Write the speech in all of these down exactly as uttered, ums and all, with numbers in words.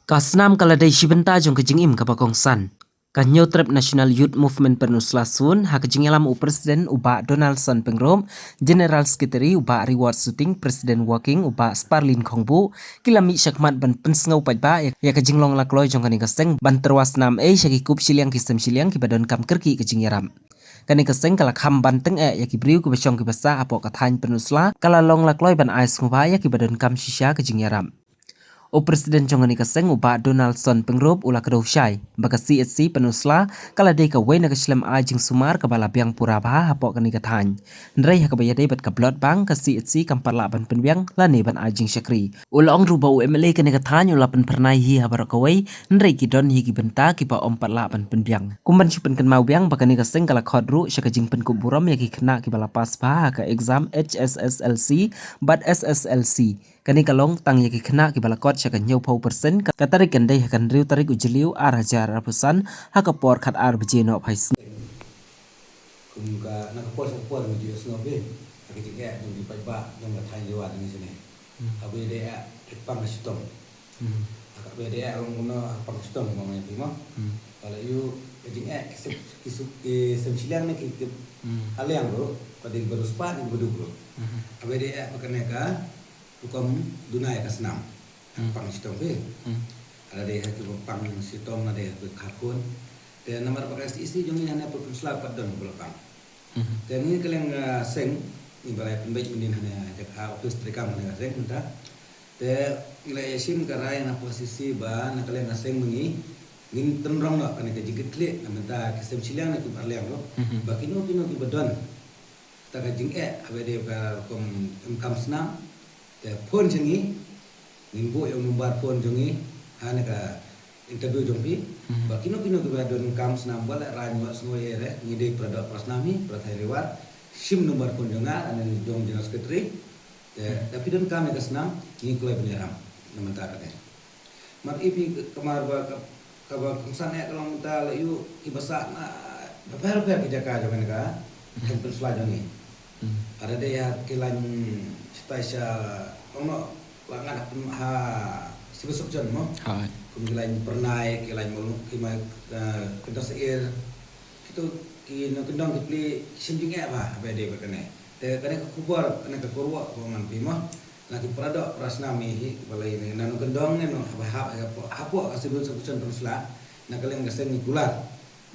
Ka snam ka la dei shi bynta jong ka jingim kaba kongsan. Ka Hynñiewtrep National Youth Movement Pynursla Soon, ha ka jingïalam u President u Bah Donaldson Pyngrope, General Secretary u Bah Reward Suting, President Working u Bah Sparlin Khongbuh, ki la mih shakhmat ban pynsngew paidbah ïa, ïa ka jinglong lakloi jong kane ka seng ban tyrwa snam ei sha ki kup shiliang ki sem shiliang kiba donkam kyrkieh ka jingïarap. Kane ka seng ka la kham ban tyngeh ïa ki briew kiba shong kiba sah hapoh ka thaiñ Pynursla, ka la long lakloi ban ai sngewbha ïa kiba donkam shisha ka jingïarap. U President jong kane ka seng u Bah Donaldson Pyngrope u la kdew shai ba ka C H C Pynursla ka la dei kawei na ka shlem ai jingsumar kaba la biang pura bha hapoh kane ka thaiñ. Hynrei ha kaba ïadei bad ka blood bank, ka C H C kam pat lah ban pynbiang lane ban ai jingshakri. U la ong ruh ba u M L A kane ka thaiñ u la pynphyrnai hi ha baroh kawei, hynrei ki don hi ki bynta kiba ym pat lah ban pynbiang. Kum ban shu pynkynmaw biang ba kane ka seng ka la khot ruh sha ka jingpynkup burom ïa ki khynnah kiba la pass bha ha ka exam H S S L C bad S S L C. Kane ka long tang ïa ki khynnah kiba la kot sha ka hynñiewphew percent, ka, ka tarik kan dei ha ka hynriew tarik u Jylliew ar hajar arphew san, ha ka por khatar baje noh phai sngi. Kum ka, na ka por sha ka por ngi ju ïohsngew bha ha ka jingeh jong ki paidbah jong ka thaiñ Riwar jong ngi shane. Hmm. Haba ïadei eh, eh, pang ka shitom. Hmm. Haba ïadei eh, long kumno, eh, pang ka shitom, ba ngi ïa phi mo. Hmm. Ba la ïoh ka jingeh ki sep, ki sup, ki sem shiliang ne ki, ki Hmm. aliang ruh, ba dei ba riewspah ne ba duk ruh. Hmm. Haba ïadei eh, ba kane ka rukom duna ïa ka snam. Hmm. Pang shitom phi. Hmm. Lada dei ha kiba pang shitom, lada dei ha kiba kha khun. Te namar ba ka S T C jong ngi hangne Pynursla pat don ba la pang. Hmm. Te ngi ka liang, ah, seng, ngi ba la pynbeit mynnin hangne jaka office treikam hangne ka seng mynta. Te ngi la ïashim ka rai na P C C ba na ka liang ka seng ma ngi ngin pynrong noh kane ka jingkitkhlieh na bynta ki sem shiliang ne kiba aliang ruh. Hmm. Ba kino kino kiba don ta ka jingeh, haba dei ka rukom em kam snam, te phone sha ngi, ngin buh ïa u number phone jong ngi ha kane ka interview jong phi. Hmm. Ba kino kino kiba donkam snam, ba la rang, ba sngew ïa re, ngi dei para doh para snam hi, para thaiñ Riwar, shim number phone jong nga, lane jong General Secretary. Te, hmm, da phi donkam ïa ka snam, ngi kloi ban ïarap na bynta kane. Mar i phi ka, kamar ba ka, kaba kongsan eh ka long mynta la ïoh kiba sah na, na pher pher ki jaka jong kane ka, hmm, thaiñ Pynursla jong ngi. Hmm. Lada dei ha ki lain shatai sha, ong noh, la ngat ha, ha Civil Surgeon mo. Hai. Kum ki lain Pyrnai, ki lain Mawlung, ki mai, eh, Kyntang Syier. Kito ki nongkyndong ki plie shim jingeh bha, haba dei bad kane. Te kane ka khubor, kane ka kyrwoh ka ong ngan phi mo. Na ki para doh para snam ngi hi, ba la ïa na nongkyndong ne nong haba hap, hap, hapoh ka Civil Surgeon Pynursla, na ka liang ka seng ngi kular.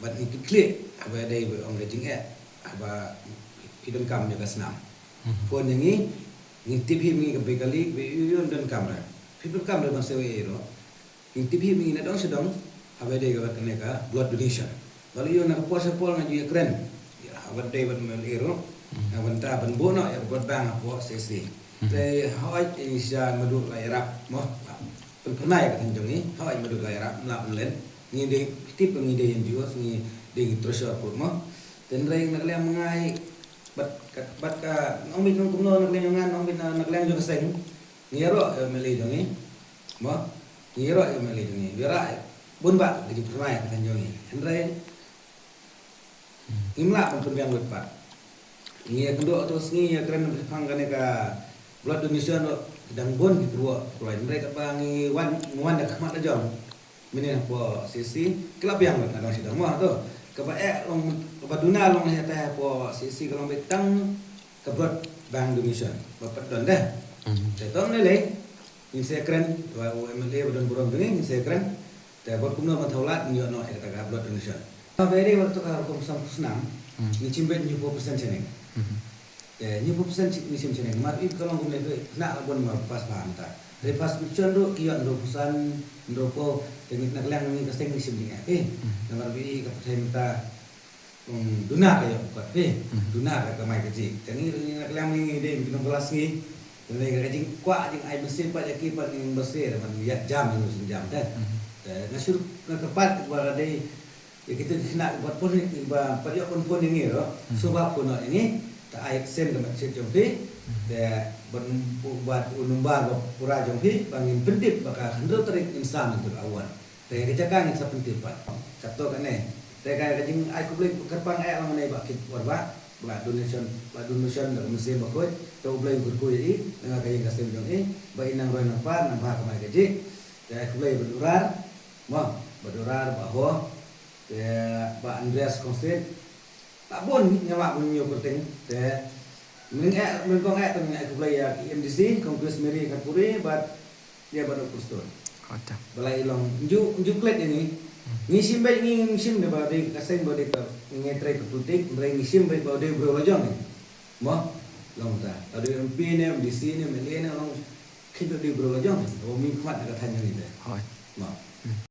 Bad ngi kit khlieh, haba dei ba ong ka jingeh, haba phi donkam ïa ka snam. Mhm. Phone ïa ngi, ngin tip hi ma ngi ka bei kali, bei ïoh ïoh donkam re. Phi donkam re ban siew ei ei ruh. Ngin tip hi ma ngi na dong sha dong, haba dei ka, kane ka blood donation. Ba la ïoh na ka por sha por nga ju ïakren. Haba dei bad M L A ruh, mhm, na bynta ban buh noh ïa ka blood bank hapoh C C. Mhm. Te hooid, eh, sha Maduh la ïarap mo. Pynphyrnai ïa ka thaiñ jong ngi, hooid Maduh la ïarap, ym lah ban len. Ngi dei, tip ba ngi dei N G O, ngi dei ngi treasure put mo. Te hynrei na ka liang ma ngi, bad ka, bad ka, nongmih nong kumno na ka liang jong nga, nongmih na, na ka liang jong ka seng. Ngi ïaroh ïa u M L A jong ngi. Mo, ngi ïaroh ïa u M L A jong ngi. Ïaroh bun bah ka jingphyrnai ka thaiñ jong ngi. Hynrei ngim lah ban pynbiang lut pat. Ngi ïakynduh to sngi ïakren shaphang kane ka blood donation ruh, ki dang bun ki kyrwoh ki kyrwoh. Hynrei kaba ngi wan, ngi wan da ka khmat la jong. Mynne hapoh C C, ki la biang lut na dong sha dong mo to. Kaba eh long, kaba duna long ïa ta hapoh C C ka long beit tang ka blood bank donation ba pat don deh. Mhm. Te tang lei lei ngin sa ïakren, ba u M L A ba don burom jong ngi ngin sa ïakren. Te bad kumno ban thaw lad ngin ïoh noh ïa kata ka blood donation. Ba very well to ka rukom sam snam. Mhm. Ngi shim beit hynñiewphew percent shaneng. Mhm. Te hynñiewphew percent ngi shim shaneng. Mar i ka long kumne phi khynnah la bun ba pass bha mynta. Te first option ruh ki ïoh hynriewphew san, hynriewphew, te ngi na ka liang ngi ka seng ngi shim jingeh. Eh, mhm, namar ba i ka pyrthei mynta Hmm, duna ka ïoh kot phi. Hmm. Duna ka kamai kajih. Te ngi, ngi na ka liang ngi dei ngi nong kelas ngi. Te ngi ka jingkwah jingai mynsiem pat ïa ki pat ngi mynsiem ban ïa jam ngi mynsiem jam te. Hmm. Te nga shu nga kyrpad ba la dei ïa kita ki khynnah ba pun ba pat ïoh pun pun ïa ngi ruh. Hmm. Sngewbha pun noh ïa ngi. Te ai send ka message jong phi. Hmm. Te ban u, ban u number ba pura jong phi ba ngin pyntip ba ka hynriew tarik ngin sa ngin tip awan. Te ka jaka ngin sa pyntip pat. Kato kane. Te ka, ka jingai khublei kyrpang eh long ne ba kit war ba. Ba donation, ba donation da ka mynsiem bakhuid. Te U Blei un kyrkhu ïa i, na ka ïing ka sem jong i, ba i nang roi nang par, nang bha kamai kajih. Te khublei Bah Durar, mo, Bah Durar, Bah Ho, te Bah Andreas Kongsit. Lah bun nga lah bun ñiew kyrteng, te mynta mynta nga te nga khublei ïa M D C Kong Chris Mary Khatpuri bad ïa Bah Dr. Stone. Ba la i long nju nju klet ini. Ngi shim bad ngi shim ne ba dei ka seng ba dei ka ngi trei ka politik, ngi shim bad ba dei bro la jong ni. Mo, long ta. Ta dei M P ne, M D C ne, M L A ne, long khit dei bro la jong. Ba mi khmat na ka thaiñ ni te. Mo.